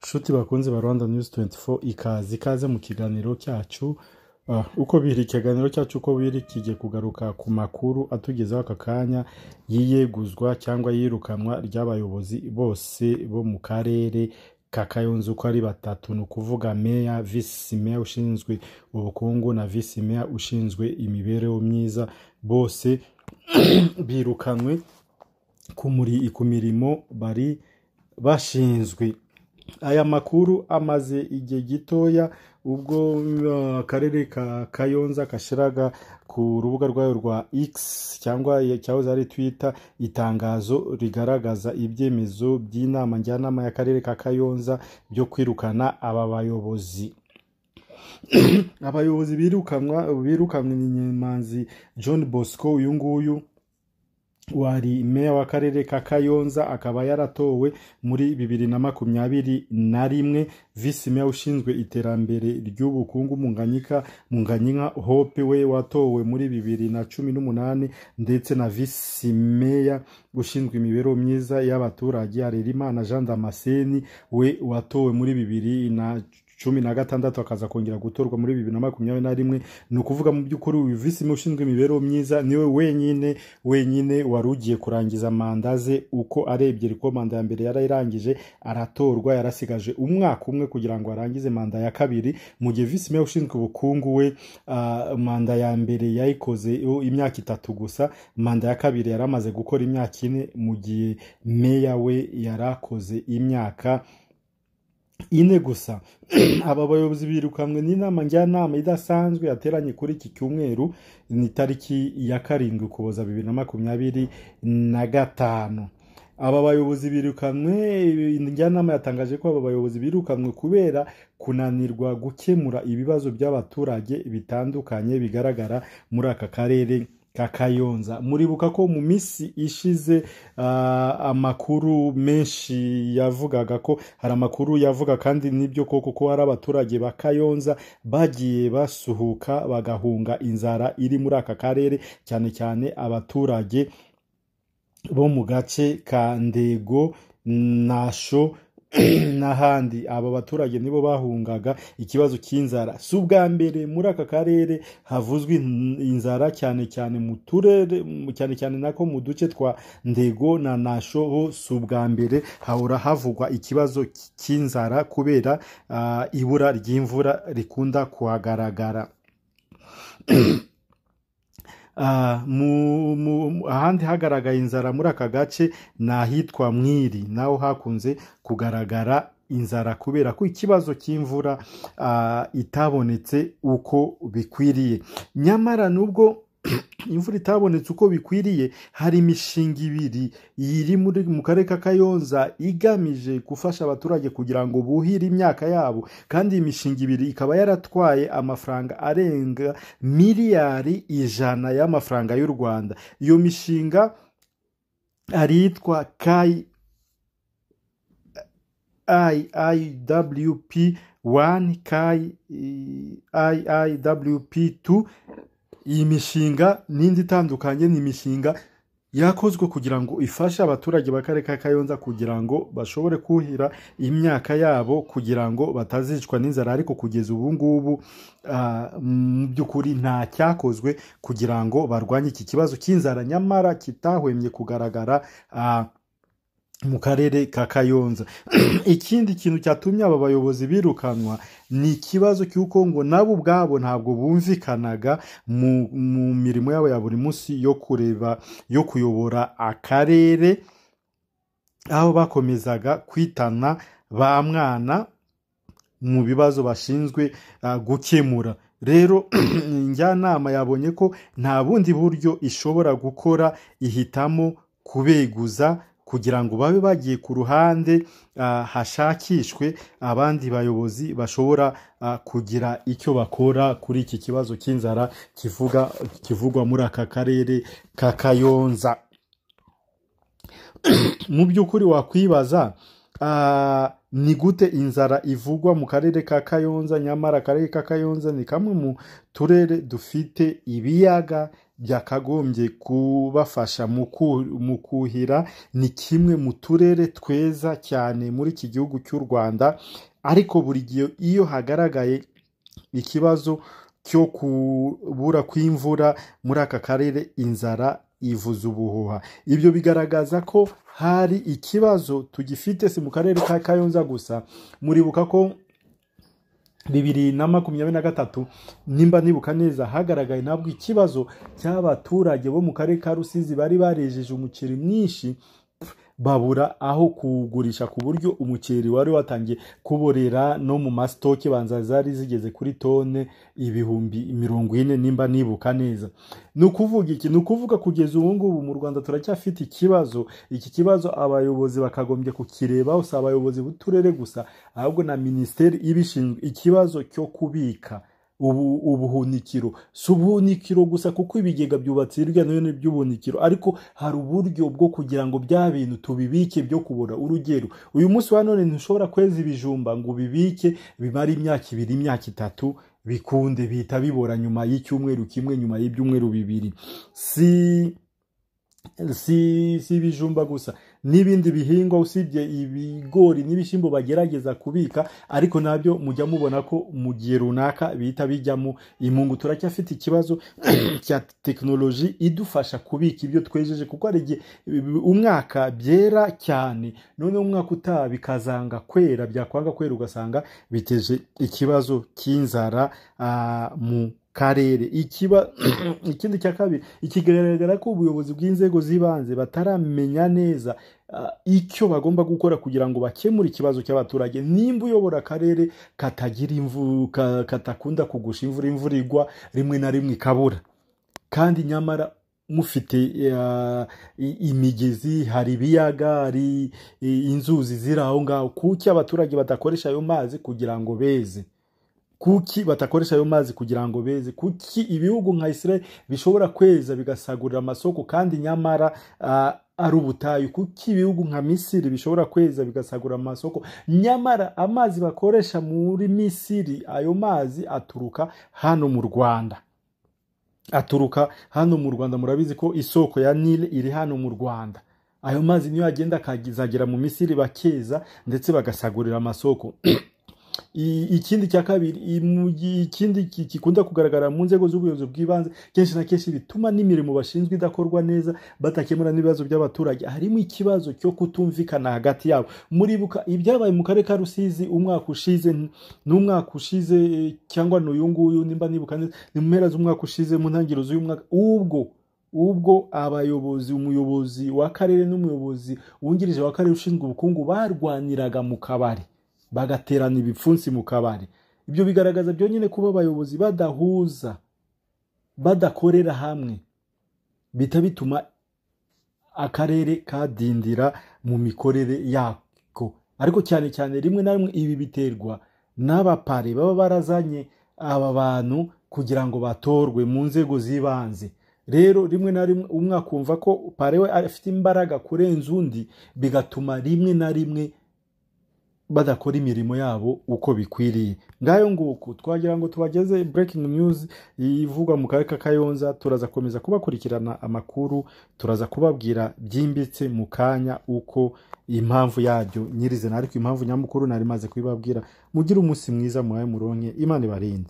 Nshuti bakunze ba Rwanda News 24, ikaze mu kiganiro cyacu. Uko biri, ikiganiro cyacu uko biri kigiye kugaruka ku makuru atugezeho aka kanya yiyeguzwa cyangwa yirukanwa ry'abayobozi bose bo mu karere ka Kayonza uko ari batatu, ni ukuvuga meya, visi meya ushinzwe ubukungu na visi meya ushinzwe imibereho myiza, bose birukanwe ku mirimo bari bashinzwe. Aya makuru amaze igihe gitoya ubwo akarere ka Kayonza kashiraga ku rubuga rwayo rwa X cyangwa cyahoze ari Twitter itangazo rigaragaza ibyemezo by'inama njyanama y'akarere ka Kayonza byo kwirukana aba bayobozi. Abayobozi birukanwe ni Nyemanzi John Bosco, uyu nguyu wari meya w'akarere ka Kayonza akaba yaratowe muri 2021, visi meya ushinzwe iterambere ry'ubukungu Munganyinka Hope we watowe muri 2018, ndetse na visi meya ushinzwe imibereho myiza y'abaturage Harerimana Jean Damascene we watowe muri 2016 akaza kongera gutorwa muri 2021. Ni ukuvuga mu by'ukuri uyu visi meya ushinzwe imibereho myiza niwe wenyine wari ugiye kurangiza manda ze uko ari ebyiri, ko manda ya mbere yarayirangije aratorwa, yarasigaje umwaka umwe kugira ngo arangize manda ya kabiri, mu gihe visi meya ushinzwe ubukungu we manda ya mbere yayikoze imyaka 3 gusa, manda ya kabiri yaramaze gukora imyaka 4, mu gihe meya we yarakoze imyaka 4 gusa. Aba bayobozi birukanwe n'inama njyanama idasanzwe yateranye kuri iki cyumweru, ni tariki ya 7 Ukuboza 2025. Aba bayobozi birukanwe, njyanama yatangaje ko aba bayobozi birukanwe kubera kunanirwa gukemura ibibazo by'abaturage bitandukanye bigaragara muri aka karere ka Kayonza. Muribuka ko mu minsi ishize amakuru menshi yavugaga ko hari amakuru yavuga kandi nibyo koko ko hari abaturage ba Kayonza bagiye basuhuka bagahunga inzara iri muri aka karere, cyane cyane abaturage bo mu gace ka Ndego, Nasho n'ahandi. Aba baturage nibo bahungaga ikibazo cy'inzara. Si ubwa mbere muri aka karere havuzwe inzara, cyane cyane mu turere, cyane cyane nako mu duce twa Ndego na Nasho ho si ubwa mbere hahora havugwa ikibazo cy'inzara kubera ibura ry'imvura rikunda kuhagaragara. Ahandi hagaragaye inzara muri aka gace ni ahitwa Mwiri, naho hakunze kugaragara inzara kubera ko ikibazo cy'imvura itabonetse uko bikwiriye. Nyamara nubwo imvura itabonetse uko bikwiriye, hari imishinga ibiri iri mu karere ka Kayonza igamije gufasha abaturage kugira ngo buhire imyaka yabo, kandi iyi mishinga ibiri ikaba yaratwaye amafaranga arenga miliyari 100 y'amafaranga y'u Rwanda. Iyo mishinga aritwa KIIWP 1, KIIWP 2. Iyi mishinga n'indi itandukanye ni imishinga yakozwe kugira ngo ifashe abaturage b'akarere ka Kayonza kugira ngo bashobore kuhira imyaka yabo kugira ngo batazicwa n'inzara, ariko kugeza ubu ngubu mu by'ukuri nta cyakozwe kugira ngo barwanye iki kibazo cy'inzara, nyamara kitahwemye kugaragara mu karere ka Kayonza. Ikindi kintu cyatumye aba bayobozi birukanwa ni ikibazo cy'uko ngo nabo ubwabo ntabwo bumvikanaga mu mirimo yabo ya buri munsi yo kureba yo kuyobora akarere, aho bakomezaga kwitana ba mwana mu bibazo bashinzwe gukemura. Rero njyanama yabonye ko nta bundi buryo ishobora gukora, ihitamo kubeguza kugira ngo babe bagiye ku ruhande, hashakishwe abandi bayobozi bashobora kugira icyo bakora kuri iki kibazo cy'inzara kivugwa muri aka karere ka Kayonza. Mu by'ukuri wakwibaza ni gute inzara ivugwa mu karere ka Kayonza, nyamara akarere ka Kayonza ni kamwe mu turere dufite ibiyaga byakagombye kubafasha mu kuhira. Ni kimwe mu turere tweza cyane muri iki gihugu cy'u Rwanda, ariko buri gihe iyo hagaragaye ikibazo cyo kubura kw'imvura muri aka karere, inzara ivuza ubuhuha. Ibyo bigaragaza ko hari ikibazo tugifite, si mu karere ka Kayonza gusa. Muribuka ko 2023, nimba nibuka neza, hagaragaye nabwo ikibazo cy'abaturage bo mu karere ka Rusizi bari barejeje umuceri mwinshi, babura aho kugurisha, ku buryo umuceri wari watangiye kuborera no mu masitoke, banza zari zigeze kuri tone 40,000 nimba nibuka neza. Ni ukuvuga iki? Ni ukuvuga kugeza ubu ngubu mu Rwanda turacyafite ikibazo. Iki kibazo abayobozi bakagombye kukirebaho, si abayobozi b'uturere gusa, ahubwo na minisiteri ibishinzwe. Ikibazo cyo kubika ubuhunikiro, si ubuhunikiro gusa kuko ibigega byubatse hirya no hino by'ubuhunikiro, ariko hari uburyo bwo kugira ngo bya bintu tubibike byo kubura. Urugero, uyu munsi wa none ntushobora kweza ibijumba ngo ubibike bimare imyaka 2, imyaka 3 bikunde, bihita bibora nyuma y'icyumweru kimwe, nyuma y'ibyumweru 2. Si ibijumba gusa, n'ibindi bihingwa usibye ibigori n'ibishyimbo bagerageza kubika, ariko nabyo mujya mubona ko mu gihe runaka bihita bijyamo imungu. Turacyafite ikibazo cya tekinoloji idufasha kubika ibyo twejeje, kuko hari igihe umwaka byera cyane, noneho umwaka utaha bikazanga kwera, byakwanga kwera ugasanga biteje ikibazo cy'inzara mu karere. Ikindi cya kabiri, ikigaragara ko ubuyobozi bw'inzego z'ibanze bataramenya neza icyo bagomba gukora kugira ngo bakemure ikibazo cy'abaturage. Nimba uyobora akarere katagira imvura, katakunda kugusha imvura, imvura igwa rimwe na rimwe ikabura, kandi nyamara mufite imigezi, hari ibiyaga, hari inzuzi ziri aho ngaho, kuki abaturage badakoresha ayo mazi kugira ngo beze? Kuki batakoresha ayo mazi kugira ngo beze? Kuki ibihugu nka Israel bishobora kweza bigasagurira amasoko kandi nyamara ari ubutayu? Kuki ibihugu nka Misiri bishobora kweza bigasagurira amasoko nyamara amazi bakoresha muri Misiri, ayo mazi aturuka hano mu Rwanda? Aturuka hano mu Rwanda. Murabizi ko isoko ya Nile iri hano mu Rwanda. Ayo mazi niyo agenda akazagera mu Misiri, bakeza ndetse bagasagurira amasoko. Ikindi cya kabiri, ikindi gikunda kugaragara mu nzego z'ubuyobozi bw'ibanze kenshi na kenshi bituma n'imirimo bashinzwe idakorwa neza, batakemura n'ibibazo by'abaturage, harimo ikibazo cyo kutumvikana hagati yabo. Muribuka ibyabaye mu karere ka Rusizi umwaka ushize, n'umwaka ushize cyangwa n'uyu nguyu, nimba nibuka neza ni mu mpera z'umwaka ushize, mu ntangiriro z'uyu mwaka, ubwo abayobozi, umuyobozi w'akarere n'umuyobozi wungirije w'akarere ushinzwe ubukungu barwaniraga mu kabari, bagaterana ibipfunsi mu kabari. Ibyo bigaragaza byonyine kuba abayobozi badahuza, badakorera hamwe, bita bituma akarere kadindira mu mikorere yako. Ariko cyane cyane rimwe na rimwe ibi biterwa n'abapare baba barazanye aba bantu kugira ngo batorwe mu nzego z'ibanze. Rero rimwe na rimwe umwe akumva ko pare we afite imbaraga kurenza undi, bigatuma rimwe na rimwe badakora imirimo yabo uko bikwiriye. Ngayo nguko twagira ngo tubageze breaking news ivugwa mu karere ka Kayonza. Turaza komeza kubakurikirana amakuru, turaza kubabwira byimbitse mu kanya uko impamvu yabyo nyirizina, ariko impamvu nyamukuru nari maze kubibabwira. Mugire umunsi mwiza, muhaye muronke, Imana ibarinde.